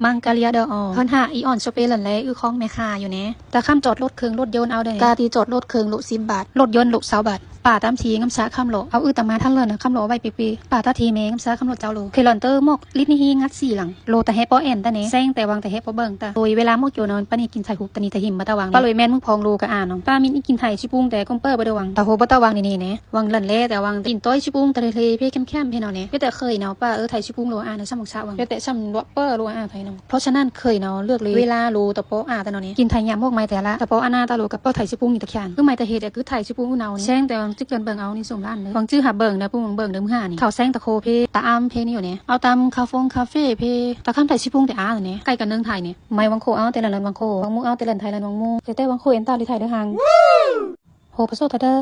ມັງກາເລຍເດີອອ ເພິ່ນຫາອີອອນສະເປເລີນແລ ອືຂອງແມ່ຄ້າຢູ່ແນ. ຕາຄຳຈອດລົດເຄິ່ງລົດຍົນເອົາເດີ ກາຕີຈອດລົດເຄິ່ງໂລສິບບາດ ລົດຍົນໂລຊາວບາດ. ປ້າຕາມທີ່ງຳສາຄຳໂລ ເອົາອືຕາມາທັນເລີນນະຄຳໂລໄວ້ເປໆ. ປ້າຕາທີ່ແມ່ງຳສາຄຳໂລເຈົ້າໂລ ເຄລອນເຕີໝອກລິດນິຮີງັດສີ່ຫຼັງ ໂລຕາແຮປໍແອນຕາແນ ແຊງແຕ່ວັງຕາແຮປໍເບີງຕາ. ໂດຍເວລາໝົກໂຈນອນປານີກິນໄທຫຸບຕານີຕາຫິມມາຕາວັງ ປາໂລຍແມ່ນມຶງພອງໂລກະອານອງ ປາມິນອີກິນໄທຊິປຸງແຕ່ກົມເປີບາເດີວັງ ຕາໂຮບໍ່ຕາວັງນີ້ແນ. ວັງລັນແລແຕ່ວັງກິນຕ້ອຍຊິປຸງຕະເລເພແຄມໆເພເນາະແນ. ເວແຕ່ເຄີຍເນາະ ປາເອີ ໄທຊິປຸງໂລອານະສຳບັກສະວັງ ເວແຕ່ຊຳລັວເປີໂລອາໄທເນາະ. ເພາະສະນັ້ນເຄີຍເນາະ ເລືອກເລີຍເວລາໂລຕະປໍອາຕະເນາະແນ. ກິນໄທຍາມອກໄມ້ແຕ່ລະ ຕະປໍອານາຕາໂລກະເປີໄທຊິປຸງນີ້ຕະຄຽນ ຄືໄມ້ຕະເຮດແລະຄືໄທຊິປຸງອຸເນາແນ. ແຊງແຕ່ວັງຈິກເດີນເບິ່ງເອົານີ້ສົມລ້ານເດີ ວັງຈື່ຫາເບິ່ງເດີ ປຸງວັງເບິ່ງເດີ ມື້ຫານີ້ເຂົາແຊງຕະໂຄເພ ຕາອຳເພນີ້ຢູ່ແນ. ເອົາຕາມຄາຟົງຄາເຟເພ ຕາຄຳໄທຊິປຸງແຕ່ອາແນ ໃກ້ກັນເນີງໄທແນ. ໄມ້ວັງໂຄເອົາແຕ່ລະເລີນວັງໂຄ ວັງໝູເອົາແຕ່ເລີນໄທເລີນວັງໝູ ແຕ່ແຕ່ວັງໂຄເອັນຕາລິໄທເດີຫັ້ງ. ໂຮປະໂຊທະເດີ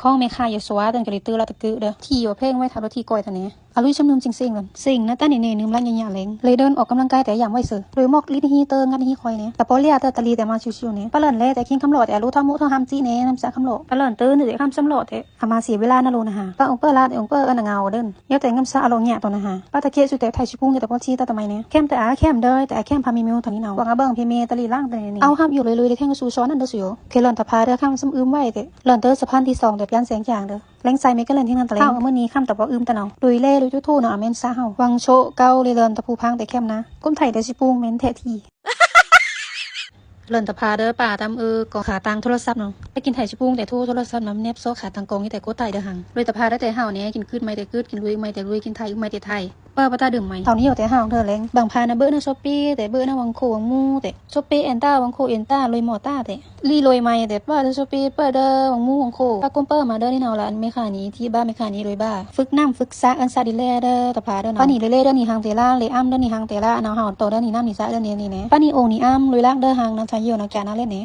ຂອງແມ່ຄ້າຢູ່ສວາເຕີນກະລິຕື້ລາຕະກຶເດີ ທີ່ວ່າເພງໄວ້ຖ້າລົດທີ່ກ້ອຍຕາແນ. ອາລຸຍຊຸມນຸມຊິງເຊັງເລີຍ ເຊັງນະຕາເນເນ ນຶມລະຍະຍະແລງ ເລີເດີນອອກກຳລັງກາຍແຕ່ຍາມໄວເຊີ ໂດຍໝອກລິດນິຮີເຕີ ງັດນິຮີຄອຍແນ. ຕະປໍເລຍແຕ່ຕາລີແຕ່ມາຊິວໆແນ ປາເລີນແລແຕ່ຄິງຄຳຫຼໍແຕ່ອາລຸທອງມຸທອງຮຳຈີແນ ນຳສາຄຳຫຼໍ ປາເລີນເຕີນແຕ່ຄຳສຳຫຼໍແຕ່ ອາມາເສຍເວລານະໂລນະຫາ ປາອົງເປີລາແຕ່ອົງເປີເອີ້ນນະເງົາເດີນ ຍາວແຕ່ງຳສາອາໂລຍະໂຕນະຫາ ປາຕະເຄະສູ່ແຕ່ໄທຊິປຸງແຕ່ປອນຊີຕາຕະໄມແນ. ແຄມແຕ່ອາແຄມເດີ ແຕ່ອາແຄມພາມີມິວຕານີ້ເນາ ຫວັງອາເບິ່ງເພເມຕາລີລ້າງແຕ່ນີ້ ເອົາຮັບຢູ່ເລີຍໆ ແຕ່ແຂ່ງສູ້ຊອນນັ້ນເດີຊູໂຍ ເຄລອນຕະພາເດີ ຄຳສຳອຶມໄວ້ແຕ່ ເລີນເຕີສະພານທີສອງແຕ່ປ່ຽນແສງຈາງເດີ ແລງໃສ່ເມກະເລີນທີ່ນັ້ນຕະແລງ ເອົາມື້ນີ້ຄຳຕະບໍ່ອຶມຕະເນາ ໂດຍແລໂດຍທຸກໆເນາະ ອາແມ່ນຊາເຮົາ ຫວັງໂຊເກົ່າເລີເລີນຕະພູພັງແຕ່ແຄມນາ ກົມໄທແຕ່ຊິປຸງແມ່ນແທ້ທີ່. ເລີນຕະພາເດີ ປາຕຳເອີກອງຂາຕ່າງໂທລະສັບເນາະ ໄປກິນໄທຊິປຸງແຕ່ໂທ ໂທລະສັບນຳແນບຊອກຂາຕ່າງກອງ ມີແຕ່ກົດໄທເດີຫັງ ໂດຍຕະພາໄດ້ແຕ່ເຮົາແນ ກິນກືດໄມ້ແຕ່ກືດ ກິນລຸຍໄມ້ແຕ່ລຸຍ ກິນໄທອຶມໄມ້ແຕ່ໄທ ປາປະຕາດື່ມໄມ້ ເຂົານີ້ຢູ່ແຕ່ເຮົາເດີແລງ ບາງພານະເບີນະຊອບເປ ແຕ່ເບີນະວັງໂຄວັງໝູ ແຕ່ຊອບເປແອນຕາ ວັງໂຄແອນຕາ ລຸຍໝໍຕາ ແຕ່ລີລຸຍໄມ້ ແຕ່ປາເດີຊອບເປ ປາເດີວັງໝູວັງໂຄ ປາກົມເປີມາເດີນີ້ເນາະ ລະອັນແມ່ຄ້ານີ້ທີ່ບ້າ ແມ່ຄ້ານີ້ລຸຍບ້າ ຝຶກນ້ຳຝຶກສາ ເອີ້ນສາດີແລເດີຕະພາເດີເນາະ ປານີ້ເລີເລເດີນີ້ຮັງເຕລາ ເລອຳເດີນີ້ຮັງເຕລາ ເນາເຮົາໂຕເດີນີ້ນ້ຳນີ້ສາເດີນີ້ນີ້ແນ ປານີ້ໂອງນີ້ອຳ ລຸຍລາກເດີຮັງນຳຊາໂຍນາການາເລນແນ.